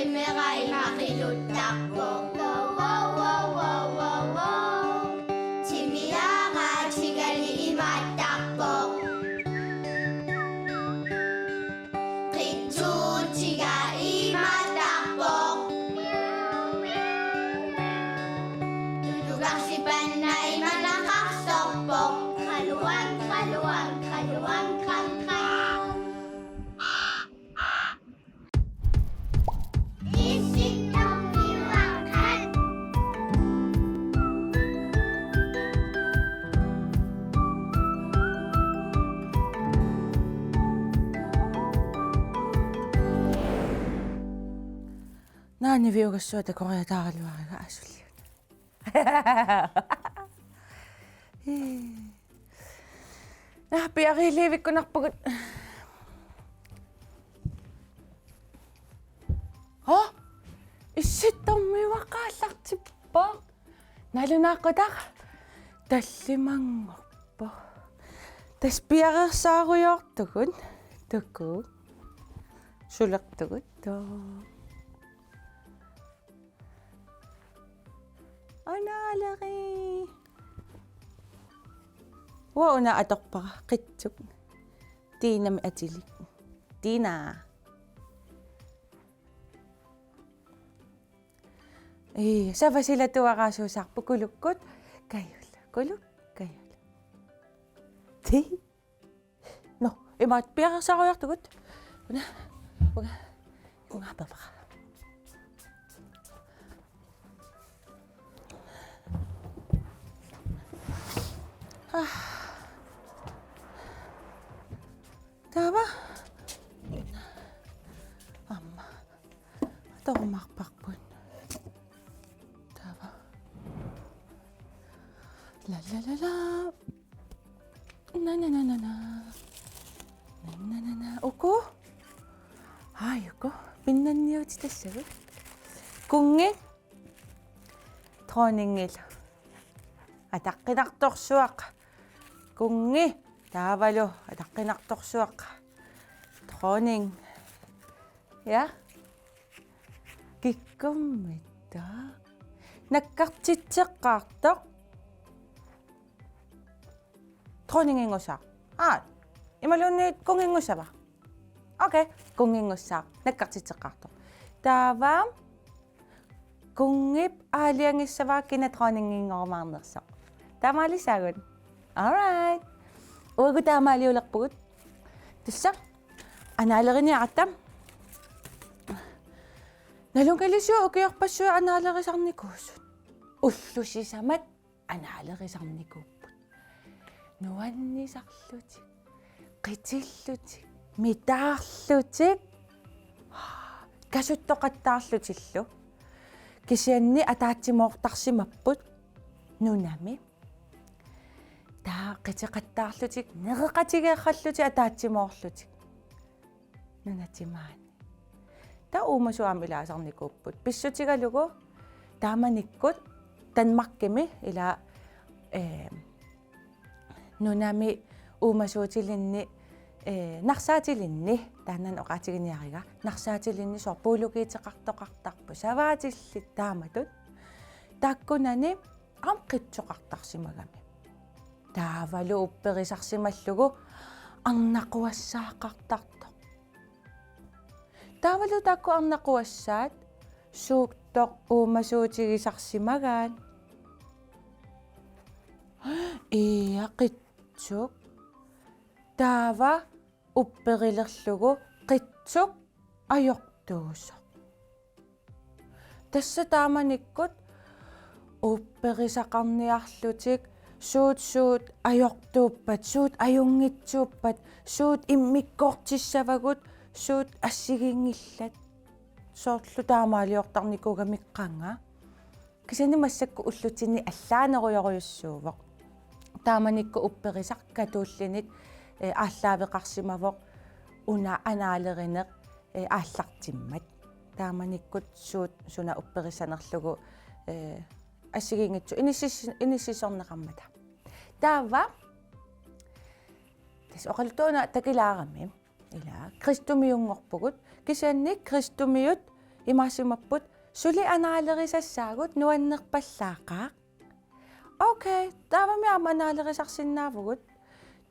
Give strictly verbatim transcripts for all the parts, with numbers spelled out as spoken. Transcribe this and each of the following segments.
Timera ima qiluttarpoq. Wow, wow, wow, wow, wow, wow. Timiara tigali imaattarpoq. Qitsuutiga imaattarpoq. Tulugarsipanna imanaqarsorpoq. Qaluan, qaluan, qaluan, qan, qan. Naani viugassuata korea taaraluariga asulliut. Naa piariilivikkunarpugut. Ho? Issittormiuaqqaallartippoq. Nalunaaqutaq tallimanngorpoq. Tassa piareersaarujoortugut. Tuku. Sulertugut. Too. Anaaleri. Uanga una atorpara qitsuk. Tiinami atilik. Tiina. Ii, sava silatuaraasuusarput kulukkut. Kajul. Kuluk. Kajul. Ti. Nå, imaattoq piareersaarujoortugut. Una, una, una papara. Ah. Taava. Aamma. Atorunnaarparput. Taava. La la la la. Na na na na na. Na na na na. Uku? Ai, uku. Pinnanniutitassagut. Kunngi. Dronningillu. Ataqqinartorsuaq. Kunngi. Taavalu ataqqinartorsuaq. Dronning. Ja. Kikkummitta. Nakkartitseqqaartoq. Dronninginngussaaq. Aa, imaluunniit kunnginngussaaq. Okay, kunnginngussaaq. Nakkartitseqqaartoq. Taava kunngip aalajangissavaa kina dronninginngorumaarnersoq. Taamaalissaagut. All right. Uagut taamaaliulerpugut. Tassa. Anaaleriniaratta. Nalunngilarsi ukiorpassuit anaalerisarnikuusut. Ullut sisamat anaalerisarnikuupput. Nuannisarlutik, qitillutik, mitaarlutik, kasuttoqattaarlutillu. Kisianni ataatsimoortarsimapput nunami. Taava qiteqattaarlutik, nereqatigeerrallutik ataatsimoorlutik. Nunat maani. Taava uumasut aamma ilaasarnikuupput. Pissutigalugu taamanikkut Danmarkimi ila, eh, nunami uumasuutilinni, eh, narsaatilinni, taanna oqaatiginiariga, narsaatilinni soorlu biologiiteqartoqartarput, savaatillit taamatut. Taakkunani aamma qitsoqartarsimagami. Taavalu upperisarsimallugu arnaquassaaqartartoq. Taavalu taakku arnaquassaat suuttoq uumasuutigisarsimagaat? Ia, qitsuk. Taava upperilerlugu qitsuk ajortuusoq. Tassa taamanikkut upperisaqarniarlutik suut suut ajortuuppat, suut ajunngitsuuppat, suut immikkoortissavagut, suut assigiinngillat. Soorlu taamaaliortarnikuugami qanga. Kisianni massakkut ullutsinni allaanerujorujussuuvoq. Taamanikkut upperisaq katuullinit, eh, aallaaveqarsimavoq una anaalerineq, eh, aallartimmat. Taamanikkut suut suna upperissanerlugu, eh, assigiinngitsut inissis-, inissisorneqarmata. Taava tassa oqaluttuaq una takilaarami. Ila, kristumiunngorpugut. Kisianni kristumiut Imaassumapput suli anaalerisassaagut nuannerpallaaqaaq. Okay, taavami aamma anaalerisarsinnaavugut.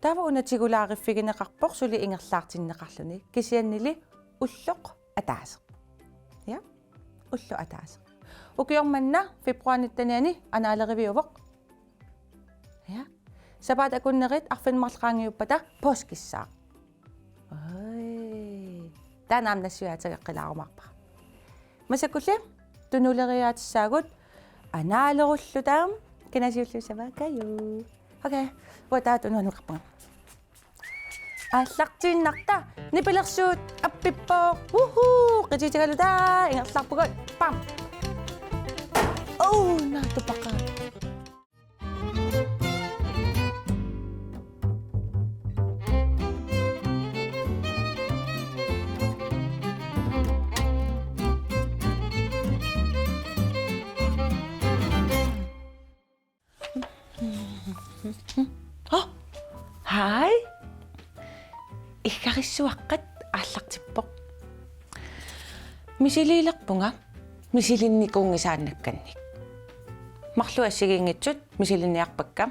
Taava una tigulaariffigineqarpoq suli ingerlaartinneqarluni. Kisiannili ulloq ataaseq. Ja? Ulloq ataaseq. Ukioq manna februar nittenianni anaaleriviuvoq. Ja. Sapaatip akunnerit arfineq-marluk qaangiuppata påskissaaq. Oj. Taanna aamma nassuiaatigeqqilaarumaarpara. Masakkulli tunuleriaatissaagut anaalerulluta. Kina siulliussava? Kaju. Okay. Uanga taava tunuaneqarpunga. Aallartiinnarta nipilersuut appippoq. Wuhuu! Qitiutigaluta ingerlaarpugut. Pam! Oh, naatupaqaaq. Hoo! Hej! Iggarissuaqqat aallartippoq. Misiliilerpunga misilinnikuunngisaannakkannik. Marluk assigiinngitsut misilinniarpakka.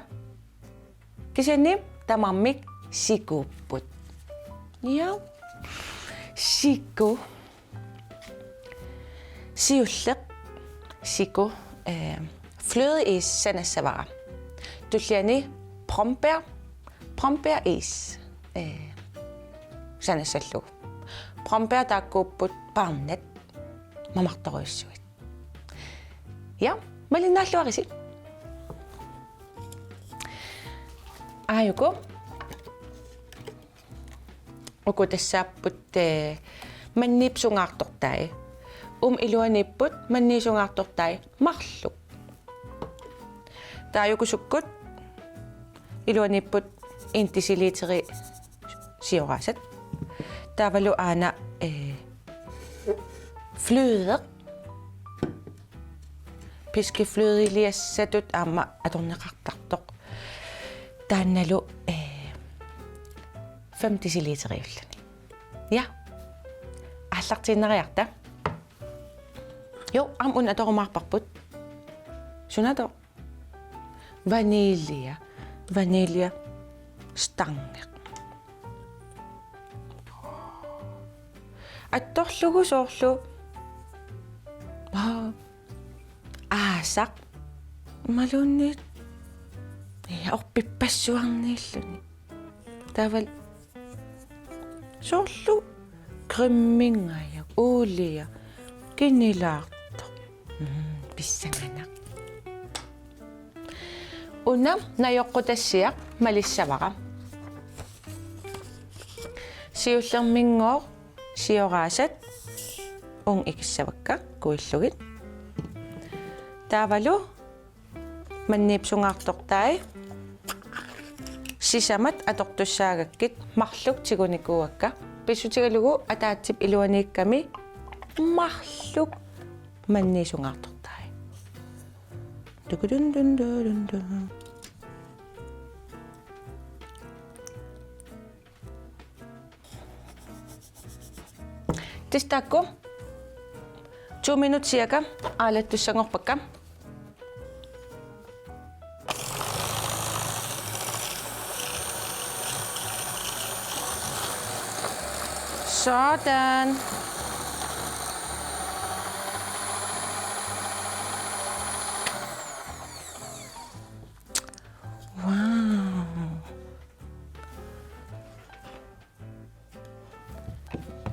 Kisianni tamarmik sikuupput. Ja. Siku. Siulleq siku, eh, flødeis sanassavara. Tulliani brombær, brombæris, eh, sanassallugu. Brombær taakkuupput paarnat mamartorujussuit. Ja, malinnaalluarisi. Aajuku. Uku tassaapput, eh, manniip sungaartortai. Uuma iluaniipput manniip sungaartortai marluk. Taajuku sukkut iluaniipput en deciliteri sioraasat. Taavalu aana, eh, fløde. Piskeflødeliassatut aamma atorneqartartoq. Taannalu, eh, fem deciliteriulluni. Ja. Aallartiinnariarta. Jo, aamma una atorumaarparput. Sunato. Vanilje. Vaniljestange. Attorlugu soorlu. Aa. Aasaq. Imaluunniit. Ja, orpippassuarniilluni. Taavalu soorlu cremingajak, uulia, kinilaartoq. Mm, pissanganaq. Una najoqqutassiaq malissavara. Siullermigooq sioraasat uunga ikissavakka kuillugit. Taavalu manniip sungaartortai sisamat atortussaagakkit marluk tigunikuuakka. Pissutigalugu ataatsip iluaniikkami marluk manniip sungaartortai. Tukudun dun dun dun dun. Tassa taakku to minut cirka aalattussanngorpakka. Sådan. Wow.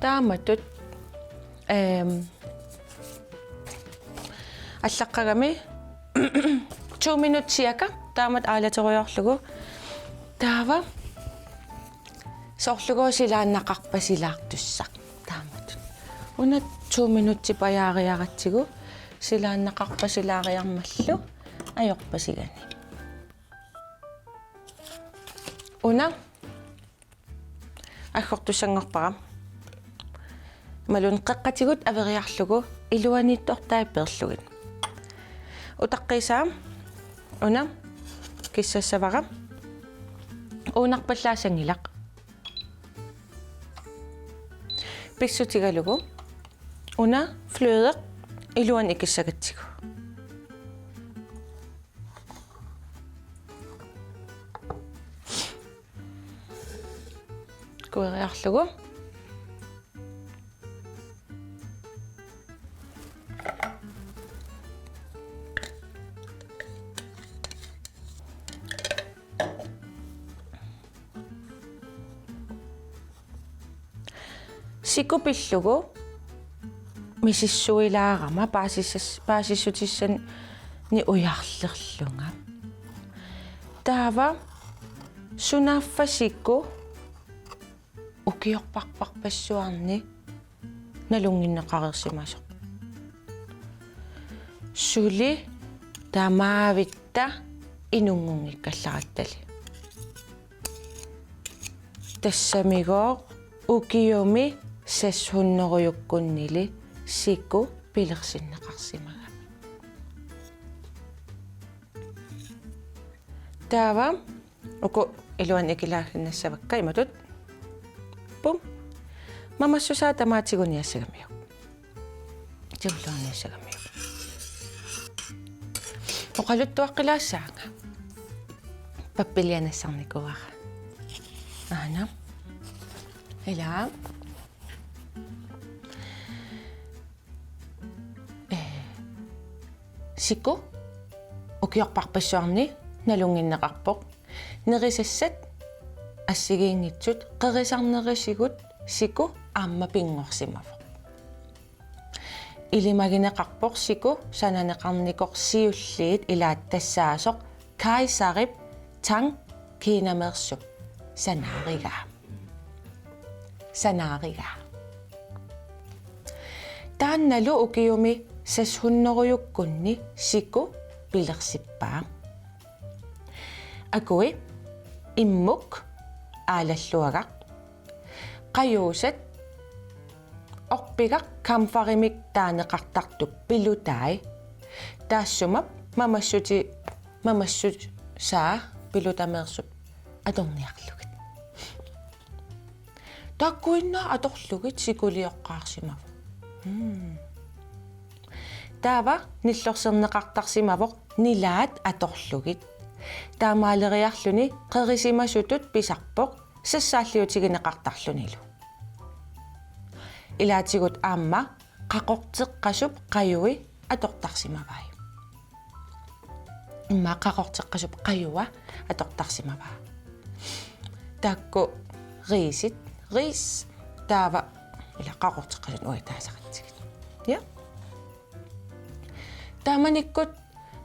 Taamatut, ehm, allaqqagami to minut cirka taamatut aalaterujoorlugu. Taava soorlugooq silaannaqarpasilaartussaq taamatut. Una to minutsit pajaariaratsigu silaannaqarpasilaariarmallu ajorpasigani. Una aggortussanngorpara. Imaluunniit qeqqatigut averiarlugu iluaniittortai peerlugit. Utaqqiisaa una kissassavara. Uunarpallaassanngilaq. Pissutigalugu Una fløde iluani ikissagatsigu. Kueriarlugu. Siku pillugu misissuilaarama paasissas-, paasissutissannik ujarlerlunga. Taava sunaaffa siku ukiorparparpassuarni nalunnginneqareersimasoq. Suli tamaavitta inunngunngikkallarattali. Tassamigooq ukiumi seks hundredekkunnili siku pilersinneqarsimagami. Taava uku iluani ikilaaginnassavakka imatut. Pum. Mamassusaa tamaat tiguniassagamiuk. Tigulluarniassagamiuk. Oqaluttuaqqilaassaanga. Pappilianassarnikuuara. Aana. Ila. Ee, siku ukiorparpassuarni nalunnginneqarpoq. Nerisassat assigiinngitsut qerisarnerisigut siku aamma pinngorsimavoq. Ilimagineqarpoq siku sananeqarnikoq siulliit ilaat tassaasoq kejserip tang kiinameersup sanaarigaa. Sanaarigaa. Taannalu ukiumi seks hundredekkunni siku pilersippaa. Akui immuk aalalluagaq. Qajuusat orpigaq kamferimik taaneqartartup pilutai. Taassuma mamassuti-, mamassusaa pilutameersup atorniarlugit. Taakkuinnaat atorlugit sikulioqqaarsimavoq. Hmm. Taava nillorserneqartarsimavoq nilaat atorlugit. Taamaaleriarluni qerisimasutut pisarpoq sassaalliutigineqartarlunilu. Ilaatigut aamma qaqorteqqasup qajui atortarsimavai. Immaqa qaqorteqqasup qajua atortarsimavaa. Taakku riisit, riis, taava ila qaqorteqqasut uitaasaqatsigit. Ja. Taamanikkut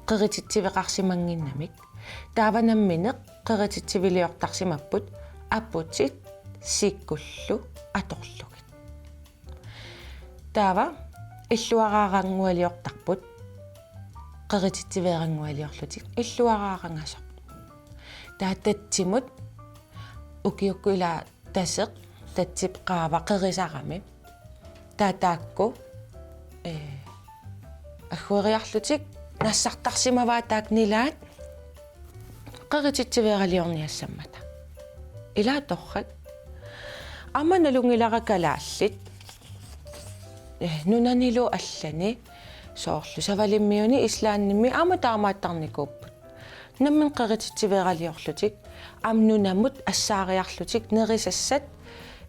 qerititsiveqarsimannginnamik. Taava nammineq qerititsiviliortarsimapput aputit sikullu atorlugit. Taava illuaraaranngualiortarput, qerititsiveeranngualiorlutik illuaraarangasoq. Taava tatsimut ukiukkut ila taseq, tatsip qaava qerisarami. Taava taakku, ee, aggueriarlutik nassartarsimavaat taakku nilaat qerititsiveeraliorniassammata. Ila torrak. Aamma nalunngilara kalaallit. Ee, nunanilu allani soorlu Savalimmiuni Islandimi aamma taamaattarnikuupput. Nammineq qerititsiveeraliorlutik, aamma nunamut assaariarlutik, nerisassat,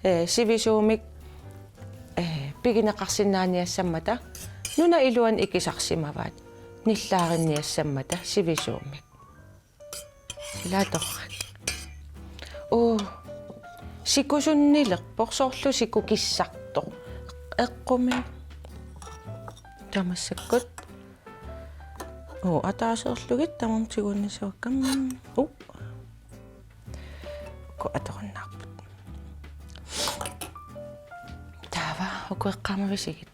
ee, sivisuumik, ee, pigineqarsinnaaniassammata, nunap iluani ikisarsimavaat, nillaarinniassammata sivisuumik. Ila torrak. Uu, sikusunnilerpoq soorlu sikukissartoq. Eqqumiik. Taava massakkut. Uu, ataaseerlugit tamarmik tigunnissavakka. Uu. Uku atorunnaarput. Taava, uku eqqaamavisigit.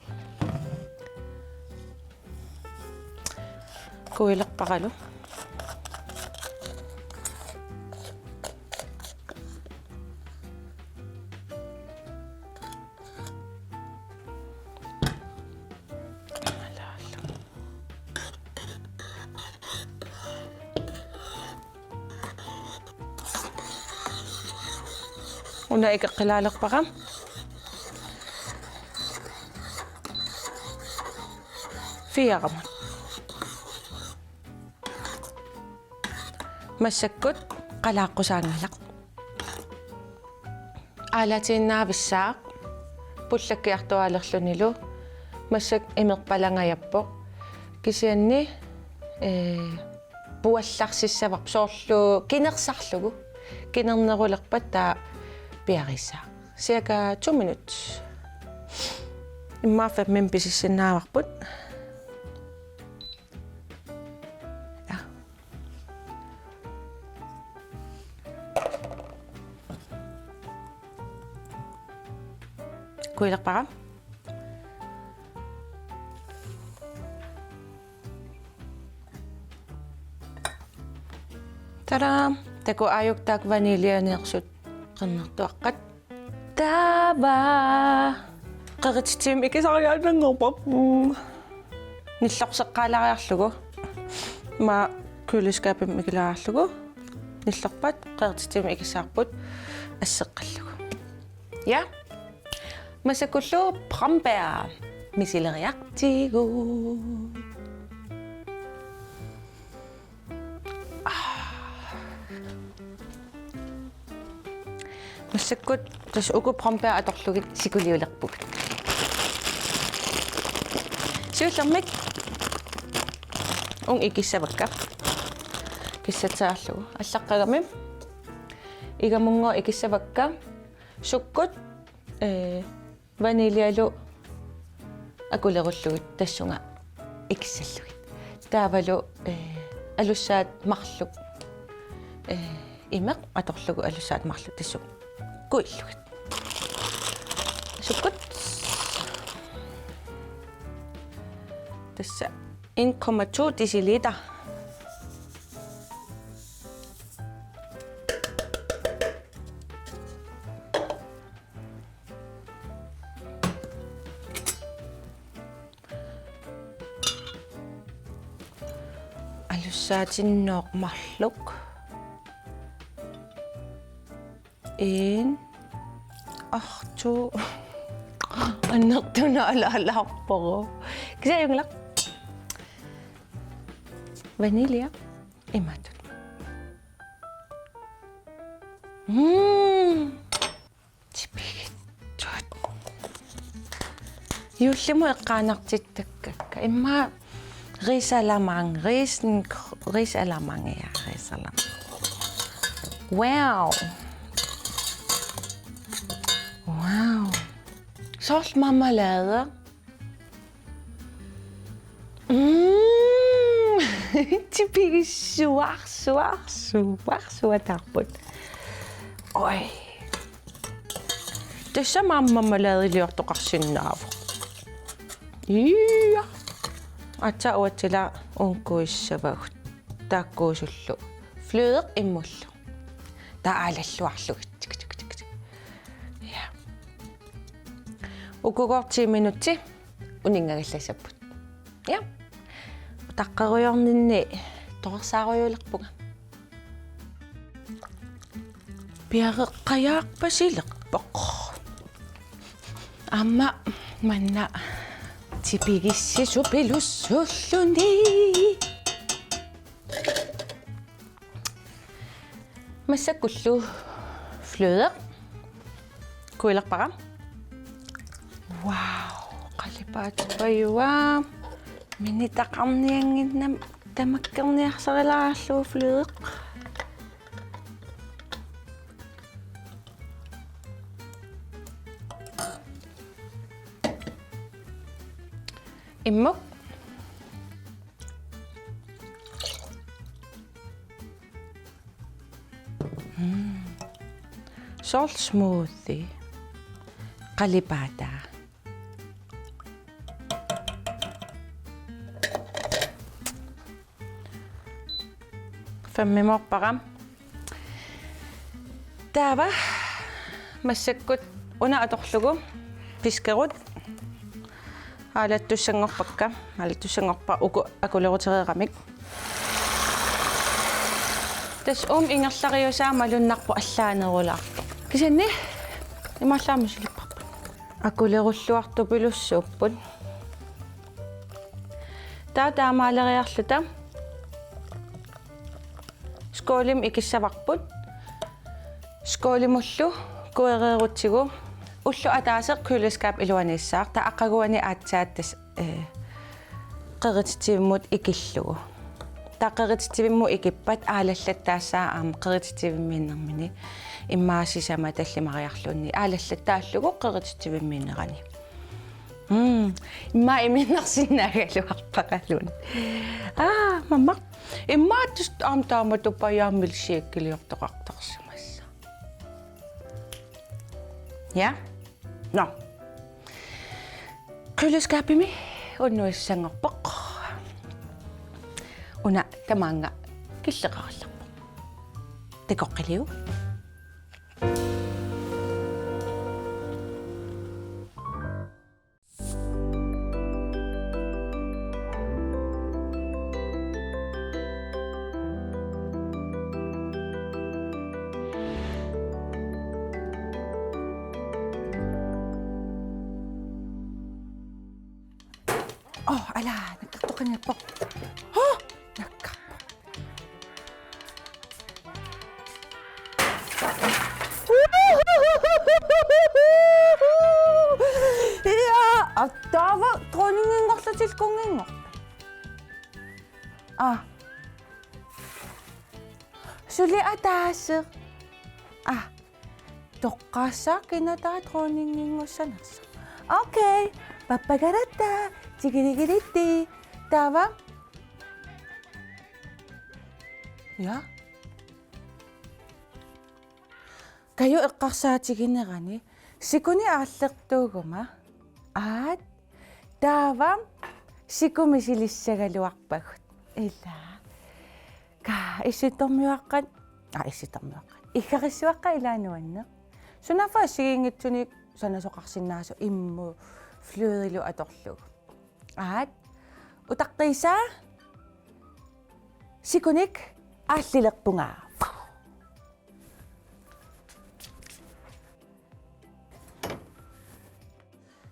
Kuilerparalu. Una ikeqqilaalerpara. Fiaramut. Massakkut qalaaqqusaanngilaq. Aalatiinnaavissaaq pullakkiartuaalerlunilu, massakkut imerpalangajappoq. Kisianni, ee, puallarsissavarput soorlu kinersarlugu. Kinernerulerpat taava piareersaaq. Cirka to minut. Immaqa fem minut pisissinnaavarput. Ja. Kuilerpara. Tada! Takuuk, aajuku taakku vaniljeernersut qernertuaqqat. Taava. Qerititsivimmi ikisariaannanngorparput. Nillorseqqaalaariarlugu. Aamma køleskabimut ikilaariarlugu. Nillorpat qerititsivimmi ikissavarput asseqqallugu. Ja. Massakkullu brombær misileriartigu. Massakkut tassa uku brombær atorlugit sikuliulerpugut. Siullermik uunga ikissavakka. Kissatsaarlugu. Allaqqagami igamunngooq ikissavakka. Sukkut, ee, vaniljalu akulerullugit tassunga ikissallugit. Taavalu, ee, alussaat marluk, ee, imeq atorlugu alussaat marluk tassunga kuillugit. Sukkut. Tassa en komma to deciliter. Alussaatinngooq marluk. En, to. Annertunaalaalaarpoq. Kisianni vanilja imatut. Mm. Tipigissut. Juullimut eqqaanartittakkakka. Immaqa risalamande, ris-, risalamande, ja, risalamande. Wow. Wow. Soorlu marmelade. Mm. Tipigissuarsuarsuarsuataarput. Oj. Tassa aamma marmeladeliortoqarsinnaavoq. Ja. Aatsaat uatsila uunga kuissavagut. Taakkuusullu. Fløde immullu. Taava aalalluarlugit. Tik, tik, tik, tik. Ja. Ukugooq ti minutsi uninngagallassapput. Ja. Utaqqerujoorninni torersaarujulerpunga. Piareqqajaarpasilerpoq. Aamma manna tipigissisupilussuulluni. Massakkullu fløde. Kuilerpara. Wow, qalipaatit pajuaa. Minitaqarniannginnami tamakkerniarsarilaarlugu fløde. Immuk. Mm. Soorlu smoothie. Qalipaataa. Fem-imoorpara. Taava massakkut una atorlugu piskerut. Aalattussanngorpakka, aalattussanngorpara uku akulerutereeramik. Tassa uuma ingerlariusaa malunnarpoq allaanerulaartoq. Kisianni imaallaat misilipparput. Akulerulluartupilussuupput. Taava taamaaleriarluta skålimut ikissavarput. Skålimullu kuereerutsigu ulloq ataaseq køleskabip iluaniissaaq, taava aqaguani aatsaat tassa, eh, qerititsivimmut ikillugu. Taava qerititsivimmut ikippat aalallattaassaaq aamma qerititsivimmiinnermini, immaqa sisamat tallimariarluunniit aalallattaallugu qerititsivimmiinnerani. Mm, immaqa iminnarsinnaagaluarparaluunniit. Aa, mamaq. Immaqa tassa aamma taamatut pajaamik milkshakeliortoqartarsimassa. Ja? Nå. Køleskabimi unnuissanngorpoq. Una tamaanga killeqarallarpoq. Takoqqiliuk. Åh, ala, nakkartoqaniappoq. Hå? Nakkarpoq. Ja, taava dronninginngorlutik kunnginngorput. Aa. Suli ataaseq. Aa. Toqqaassaaq kina taava dronninginngussanersoq. Okay. Pappakaratta. Tigiligilitti. Taava. Ja. Kaju eqqarsaatiginerani sikunik aallertuuguma. Aat. Taava sikumisilissagaluarpagut. Ilaa. Ka issittormiuaqqat. Aa, issittormiuaqqat. Iggarissuaqqat ilaa nuanneq. Sunaaffa assigiinngitsunik sanasoqarsinnaasoq immut flødelu atorlugu. Aat. Utaqqiisaa. Sikunik aallilerpunga.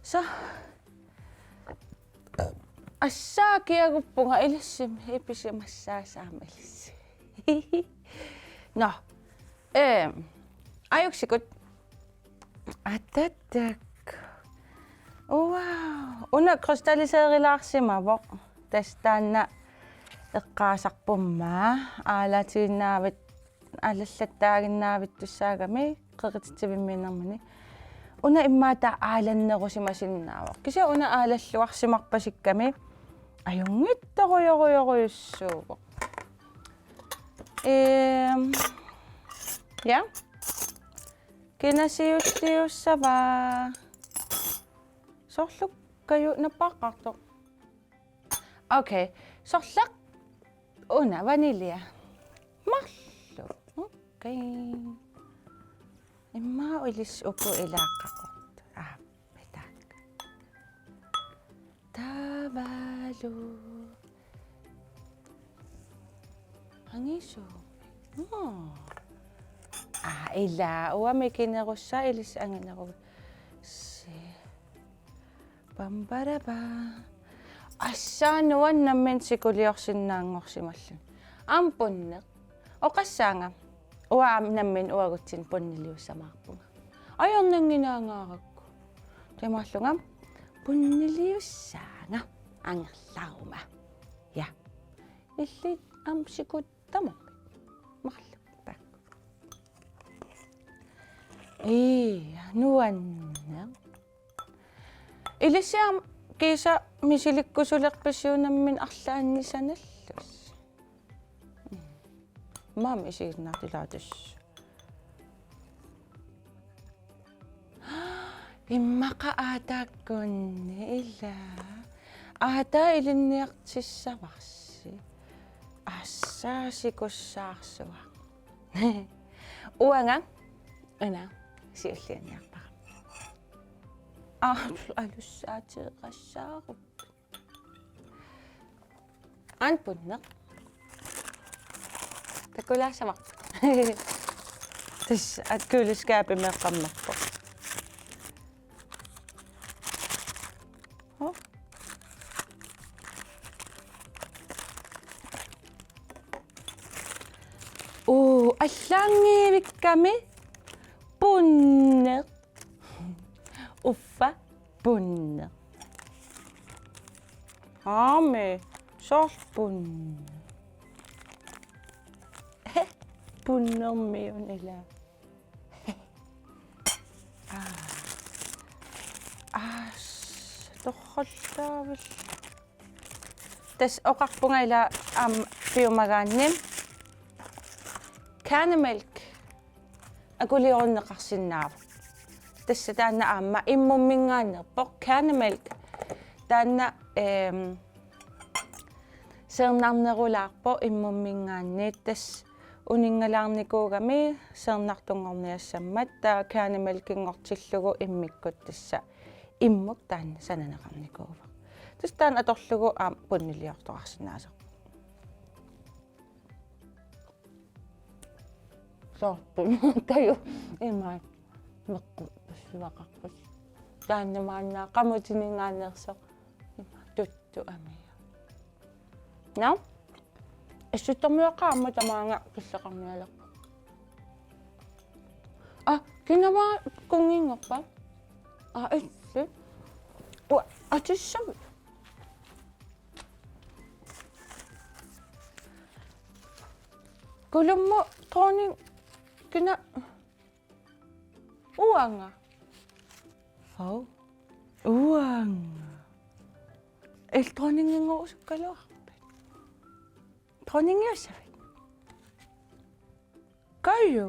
Så. Assaa kiaguppunga ilissi, ipisimassaasaama ilissi. Nå. Ehm, ajuksikkut. Atattak. Wow. Una krystalliseerilaarsimavoq. Tassa taanna eqqaasarpumma. Aalatiinnaavit aalallattaaginnaavittussaagami qerititsivimmiinnermini. Una immaqa taava aalannerusimasinnaavoq. Kisianni una aalalluarsimarpasikkami ajunngitsorujorujorujussuuvoq. Ehm, ja. Kinasiussiussavaa. Soorlu Kaju nappaaqqaartoq. Okay. Sorleq una vanilja. Marluk. Okay. Immaqa ilissi uku ilaaqqaartoq. Aa, pitaak. Taavalu. Angisooq. Nå. Aa, ilaa, uanga mikinerussaaq ilissi angineruvoq. Si. Pamparapa. Assaa nuann' nammineq sikuliorsinnaanngorsimalluni. Aamma punneq. Oqassaanga. Uanga aamma nammineq uagutsinnut punniliussamaarpunga. Ajornannginnaangaarakku. Taamaallunga punniliussaanga angerlaruma. Ja. Illit aamma sikut tamarmik. Marluk taakku. Ii, nuanneq. Ilissi aamma kiisa misilikkusulerpisiuk nammineq arlaannik sanallusi. Mm. Maani isiginnaartut ilaa tassa. Immaqa aataakkunni ilaa. Aataa ilinniartissavarsi. Assaa sikussaarsuaq. Uanga. Una. Siullianiarpara. Aa, alussaateeqqassaarupput. Aamma punneq. Takulaassavarput. Tassa aamma køleskabimi eqqammerpoq. Hov. Allaanngivikkami punneq. Uffa punneq. Aammi, soorlu punneq. Punnermiuna ila. Aa. Aa, s-, torrallaavil. Tassa oqarpunga ila aamma piumagaanni. Kernemælk akuliorunneqarsinnaavoq. Tassa taanna aamma immumminngaanneerpoq kernemælk. Taanna, ehm, seernarnerulaarpoq immumminngaanniit, tassa uninngalaarnikuugami seernartunngorniassammat, taava kernemælkinngortillugu immikkut tassa immuk taanna sananeqarnikuuvoq. Tassa taanna atorlugu aamma punniliortoqarsinnaasoq. Soorlu Kaju imaat meqqut pissavaqarput. Taanna maanna qamutininngaanneersoq. Imaat tuttu amia. Nå? Issittormiuaqqat aamma tamaanga killeqarnialerpoq. Aa, kinama kunnginngorpa? Aa, illit. Ua, atissamik. Kulummut dronning kina uanga. Hov. Uanga. Illit dronninginngorusukkaluarpit? Dronningiussavit? Kaju.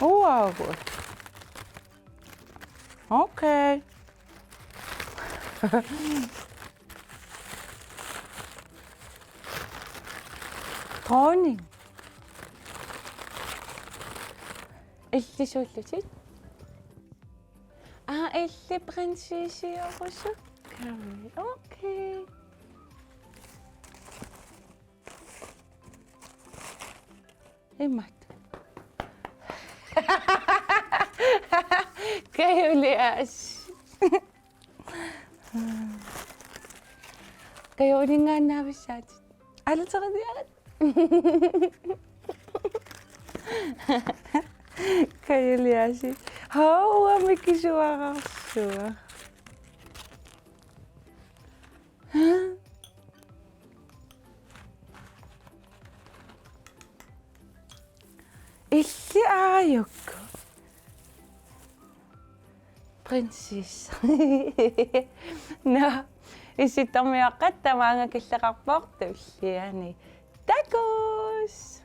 Uagut. Okay. Dronning. Illit suullutit? Aa, illit prinsessiorusukkaluarpit. Okay. Imaat. Kajuliaasiit. Kaju, uninngaannavissaatit. Aallartinngilatit. Kajuliaasiit. Hauami kisuararsuaq. Illit aajuku. Prinsesse. Nå, issittormiuaqqat tamaanga killeqarpoq, tulliani takuss'.